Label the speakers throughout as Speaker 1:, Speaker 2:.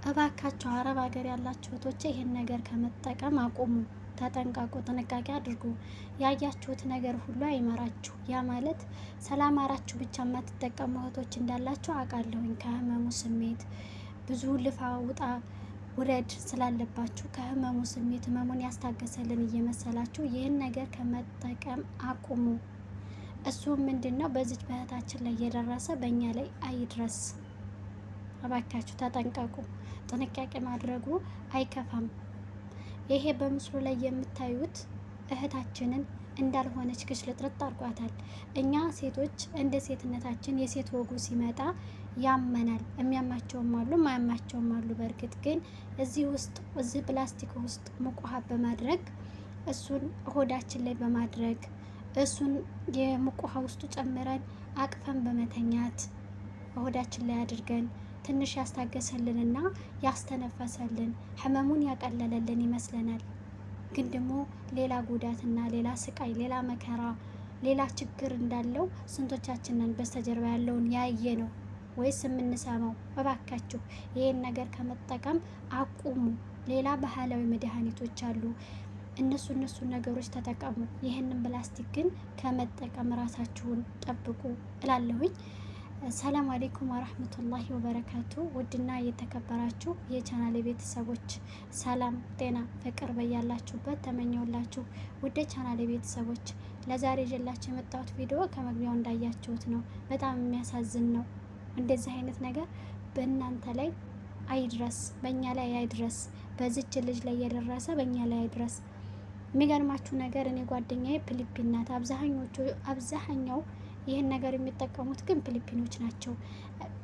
Speaker 1: እባካችሁ አረብ ሀገር ያላችሁ እህቶቼ ይህን ነገር ከመጠቀም አቁሙ። ተጠንቀቁ፣ ጥንቃቄ አድርጉ። ያያችሁት ነገር ሁሉ አይመራችሁ። ያ ማለት ሰላም አራችሁ ብቻ የማትጠቀሙ እህቶች እንዳላችሁ አውቃለሁኝ። ከህመሙ ስሜት ብዙ ልፋ ውጣ ውረድ ስላለባችሁ ከህመሙ ስሜት ህመሙን ያስታገሰልን እየመሰላችሁ ይህን ነገር ከመጠቀም አቁሙ። እሱ ምንድን ነው በዚች በእህታችን ላይ የደረሰ በእኛ ላይ አይድረስ። እባካችሁ ተጠንቀቁ። ጥንቃቄ ማድረጉ አይከፋም። ይሄ በምስሉ ላይ የምታዩት እህታችንን እንዳልሆነች ግሽልጥርጥ አድርጓታል። እኛ ሴቶች እንደ ሴትነታችን የሴት ወጉ ሲመጣ ያመናል። የሚያማቸውም አሉ፣ ማያማቸውም አሉ። በእርግጥ ግን እዚህ ውስጥ እዚህ ፕላስቲክ ውስጥ ሙቅ ውሃ በማድረግ እሱን ሆዳችን ላይ በማድረግ እሱን የሙቅ ውሃ ውስጡ ጨምረን አቅፈን በመተኛት ሆዳችን ላይ አድርገን ትንሽ ያስታገሰልንና ያስተነፈሰልን ህመሙን ያቀለለልን ይመስለናል። ግን ደግሞ ሌላ ጉዳትና ሌላ ስቃይ፣ ሌላ መከራ፣ ሌላ ችግር እንዳለው ስንቶቻችንን በስተጀርባ ያለውን ያየ ነው ወይስ የምንሰማው? እባካችሁ ይህን ነገር ከመጠቀም አቁሙ። ሌላ ባህላዊ መድኃኒቶች አሉ። እነሱ ነገሮች ተጠቀሙ። ይህንን ፕላስቲክ ግን ከመጠቀም ራሳችሁን ጠብቁ እላለሁኝ። ሰላም አሌይኩም ወራህመቱላሂ ወበረካቱ። ውድና የተከበራችሁ የቻናሌ ቤተሰቦች ሰላም፣ ጤና፣ ፍቅር በያላችሁበት ተመኘውላችሁ። ውድ ቻናሌ ቤተሰቦች ለዛሬ ይዤላችሁ የመጣሁት ቪዲዮ ከመግቢያው እንዳያችሁት ነው። በጣም የሚያሳዝን ነው። እንደዚህ አይነት ነገር በእናንተ ላይ አይድረስ፣ በእኛ ላይ አይድረስ፣ በዚች ልጅ ላይ የደረሰ በእኛ ላይ አይድረስ። የሚገርማችሁ ነገር እኔ ጓደኛዬ ፊሊፒን ናት። አብዛኛው ይህን ነገር የሚጠቀሙት ግን ፊሊፒኖች ናቸው።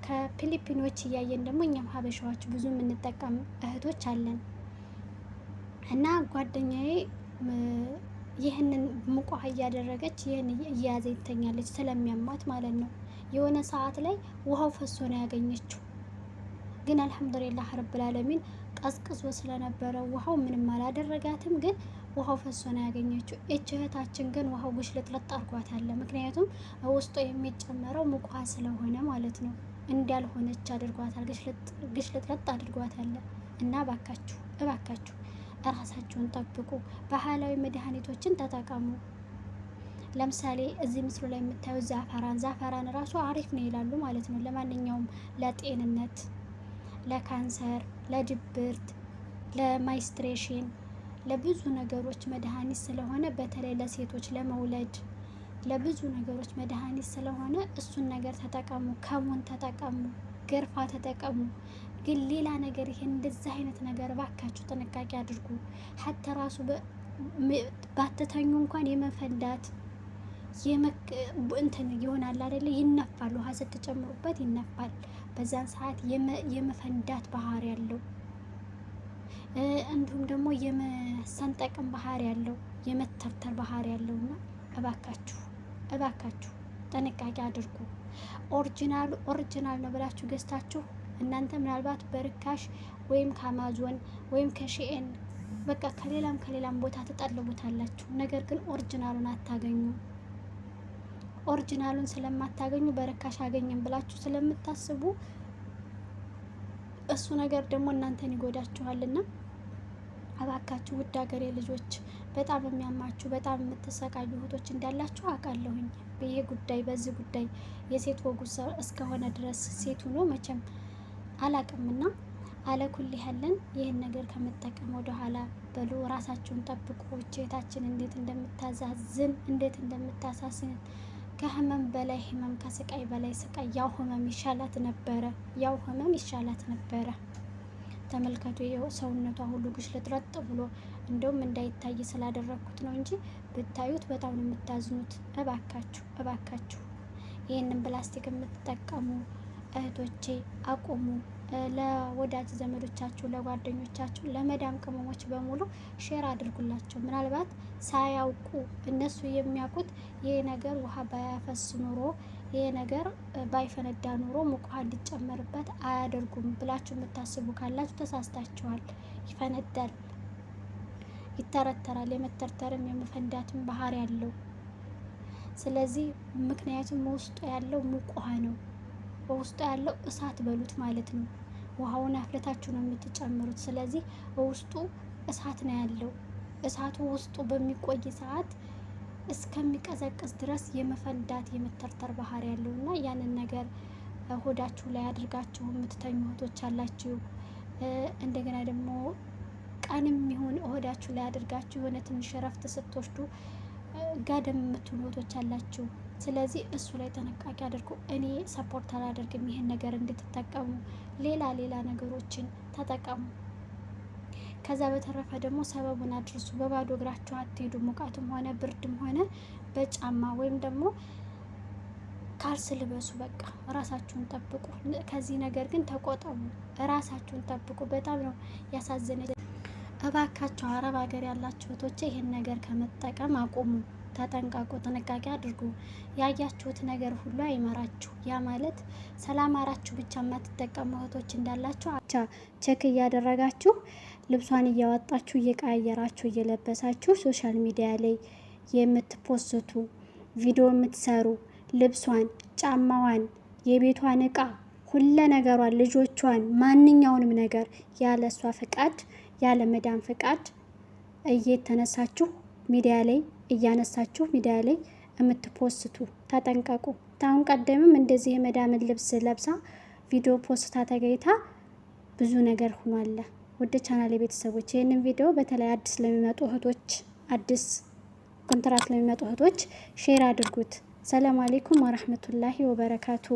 Speaker 1: ከፊሊፒኖች እያየን ደግሞ እኛም ሀበሻዎች ብዙ የምንጠቀም እህቶች አለን። እና ጓደኛዬ ይህንን ሙቅ ውሃ እያደረገች ይህን እየያዘ ይተኛለች ስለሚያማት ማለት ነው። የሆነ ሰዓት ላይ ውሃው ፈሶ ነው ያገኘችው። ግን አልሐምዱሊላህ ረብል ዓለሚን ቀዝቅዞ ስለነበረ ውሃው ምንም አላደረጋትም። ግን ውሃው ፈሶ ነው ያገኘችው። እች እህታችን ግን ውሃው ግሽልጥልጥ አድርጓታል። ምክንያቱም ውስጡ የሚጨመረው ሙቅ ውሃ ስለሆነ ማለት ነው። እንዳልሆነች አድርጓታል፣ ግሽልጥልጥ አድርጓታል። እና እባካችሁ እባካችሁ እራሳችሁን ጠብቁ። ባህላዊ መድኃኒቶችን ተጠቀሙ። ለምሳሌ እዚህ ምስሉ ላይ የምታዩት ዛፈራን ዛፈራን ራሱ አሪፍ ነው ይላሉ ማለት ነው። ለማንኛውም ለጤንነት፣ ለካንሰር፣ ለድብርት፣ ለ menstruation ለብዙ ነገሮች መድኃኒት ስለሆነ በተለይ ለሴቶች ለመውለድ ለብዙ ነገሮች መድኃኒት ስለሆነ እሱን ነገር ተጠቀሙ። ከሙን ተጠቀሙ፣ ገርፋ ተጠቀሙ። ግን ሌላ ነገር ይሄን እንደዚህ አይነት ነገር እባካችሁ ጥንቃቄ አድርጉ። ሀተ ራሱ ባትተኙ እንኳን የመፈንዳት እንትን ይሆናል አይደለ? ይነፋል። ውሃ ስትጨምሩበት ይነፋል። በዛን ሰዓት የመፈንዳት ባህሪ ያለው እንዲሁም ደግሞ የመሰንጠቅም ባህሪ ያለው የመተርተር ባህሪ ያለው እና እባካችሁ እባካችሁ ጥንቃቄ አድርጉ። original ኡ original ነው ብላችሁ ገዝታችሁ እናንተ ምናልባት በርካሽ ወይም ከአማዞን ወይም ከሺኤን በቃ ከሌላም ከሌላም ቦታ ትጠልቡታላችሁ። ነገር ግን original ኡን አታገኙ። original ኡን ስለማታገኙ በርካሽ አገኘን ብላችሁ ስለምታስቡ እሱ ነገር ደግሞ እናንተን ይጎዳችኋልና እባካችሁ ውድ ሀገሬ ልጆች በጣም የሚያማችሁ በጣም የምትሰቃዩ እህቶች እንዳላችሁ አውቃለሁኝ። ይሄ ጉዳይ በዚህ ጉዳይ የሴት ወጉ እስከሆነ ድረስ ሴት ሆኖ መቼም አላቅምና አለኩል ያለን ይህን ነገር ከመጠቀም ወደኋላ በሉ፣ ራሳችሁን ጠብቁ። እህታችን እንዴት እንደምታዛዝን እንዴት እንደምታሳስን ከህመም በላይ ህመም፣ ከስቃይ በላይ ስቃይ። ያው ህመም ይሻላት ነበረ፣ ያው ህመም ይሻላት ነበረ። ተመልከቱ፣ ይኸው ሰውነቷ ሁሉ ግሽልጥረጥ ብሎ እንደውም እንዳይታይ ስላደረግኩት ነው እንጂ ብታዩት በጣም ነው የምታዝኑት። እባካችሁ እባካችሁ ይህንን ፕላስቲክ የምትጠቀሙ እህቶቼ አቁሙ። ለወዳጅ ዘመዶቻችሁ፣ ለጓደኞቻችሁ፣ ለመዳም ቅመሞች በሙሉ share አድርጉላቸው። ምናልባት ሳያውቁ እነሱ የሚያውቁት ይህ ነገር ውሃ ባያፈስ ኑሮ ይሄ ነገር ባይፈነዳ ኑሮ ሙቅ ውሃ እንዲጨመርበት አያደርጉም ብላችሁ የምታስቡ ካላችሁ ተሳስታችኋል። ይፈነዳል፣ ይተረተራል። የመተርተርም የመፈንዳትም ባህሪ ያለው። ስለዚህ ምክንያቱም ውስጡ ያለው ሙቅ ውሃ ነው። በውስጡ ያለው እሳት በሉት ማለት ነው። ውሃውን አፍልታችሁ ነው የምትጨምሩት። ስለዚህ ውስጡ እሳት ነው ያለው። እሳቱ ውስጡ በሚቆይ ሰዓት እስከሚቀዘቅዝ ድረስ የመፈንዳት የመተርተር ባህሪ ያለው እና ያንን ነገር ሆዳችሁ ላይ አድርጋችሁ የምትተኙ እህቶች አላችሁ። እንደገና ደግሞ ቀንም ይሁን ሆዳችሁ ላይ አድርጋችሁ የሆነ ትንሽ እረፍት ስትወስዱ ጋደም የምትሉ እህቶች አላችሁ። ስለዚህ እሱ ላይ ጥንቃቄ አድርጉ። እኔ support አላደርግም ይሄን ነገር እንድትጠቀሙ፣ ሌላ ሌላ ነገሮችን ተጠቀሙ። ከዛ በተረፈ ደግሞ ሰበቡን አድርሱ። በባዶ እግራችሁ አትሄዱ። ሙቀትም ሆነ ብርድም ሆነ በጫማ ወይም ደግሞ ካልስ ልበሱ። በቃ ራሳችሁን ጠብቁ። ከዚህ ነገር ግን ተቆጠቡ። ራሳችሁን ጠብቁ። በጣም ነው ያሳዘነ። እባካችሁ አረብ ሀገር ያላችሁ እህቶቼ ይህን ነገር ከመጠቀም አቁሙ። ተጠንቀቁ፣ ጥንቃቄ አድርጉ። ያያችሁት ነገር ሁሉ አይመራችሁ። ያ ማለት ሰላማራችሁ ብቻ የማትጠቀሙ እህቶች እንዳላችሁ ብቻ check እያደረጋችሁ ልብሷን እያወጣችሁ እየቀያየራችሁ እየለበሳችሁ social media ላይ የምትፖስቱ ቪዲዮ የምትሰሩ ልብሷን፣ ጫማዋን፣ የቤቷን እቃ ሁለ ነገሯን፣ ልጆቿን፣ ማንኛውንም ነገር ያለ እሷ ፈቃድ ያለ መዳም ፈቃድ እየተነሳችሁ ሚዲያ ላይ እያነሳችሁ ሚዲያ ላይ የምትፖስቱ ተጠንቀቁ። ታሁን ቀደምም እንደዚህ የመዳምን ልብስ ለብሳ ቪዲዮ ፖስታ ተገኝታ ብዙ ነገር ሆኗል። ወደ ቻናል የቤተሰቦች ይህንን ቪዲዮ በተለይ አዲስ ለሚመጡ እህቶች፣ አዲስ ኮንትራት ለሚመጡ እህቶች share አድርጉት። ሰላም አሌይኩም ወረህመቱላሂ ወበረካቱ።